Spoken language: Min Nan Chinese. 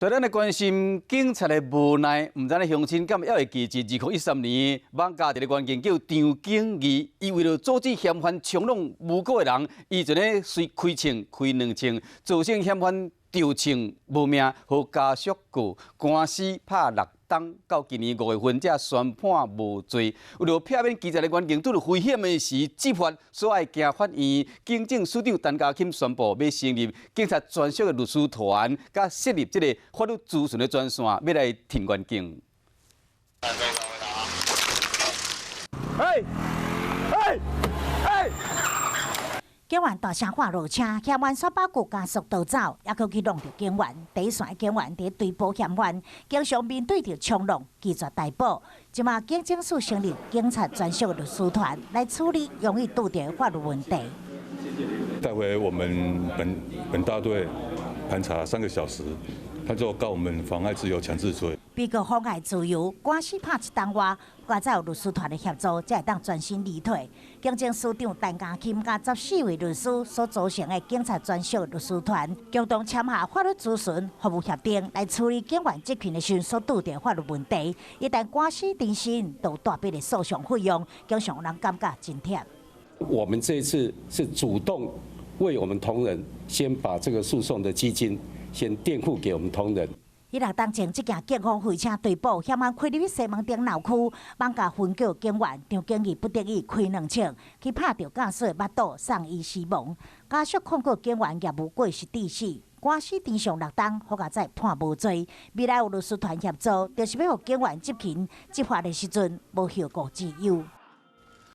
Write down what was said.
對咱來關心警察的無奈，毋知影鄉親敢會猶會記得2013年，艋舺一个員警叫張景義，伊為了阻止嫌犯衝挵無辜的人，伊就咧隨開槍開兩槍，造成嫌犯著槍無命，予家屬告官司拍六冬，到今年5月份才宣判無罪。為了避免基層的員警拄著危險的時執法所愛行法院，警政署長陳家欽宣布欲成立警察專屬的律師團，佮設立這个法律諮詢的專線，欲來挺員警。嘿，嘿，嘿！警員大聲喊落車，嫌犯煞包括加速逃走，猶閣去挵著警員。第一線警員佇追捕嫌犯，經常面對著衝挵，拒絕逮捕。這馬警政署成立警察專屬律師團來處理容易拄著法律問題。帶回我們本大隊盤查3個小時，他就告我們妨礙自由強制罪。被告妨礙自由，官司拍一冬外，佳哉有律師團的協助，才會當全身而退。警政署長陳家欽佮14位律師所組成的警察專屬律師團，共同簽下法律諮詢服務協定，來處理警員執勤的時所拄著法律問題。一旦官司纏身，就有大筆的訴訟費用，經常讓人感覺真忝。我們這一次是主動為我們同仁先把這個訴訟的基金先墊付給我們同仁。彼六冬前，這件警方貨車追捕嫌犯開入去西門町鬧區，艋舺分局警員張景義不得已開兩槍，去拍著駕駛的腹肚，送醫死亡。家屬控告警員業務過失致死，官司纏上六冬，好佳哉判無罪。未來有律師團協助，就是欲予警員執勤執法的時陣無後顧之憂。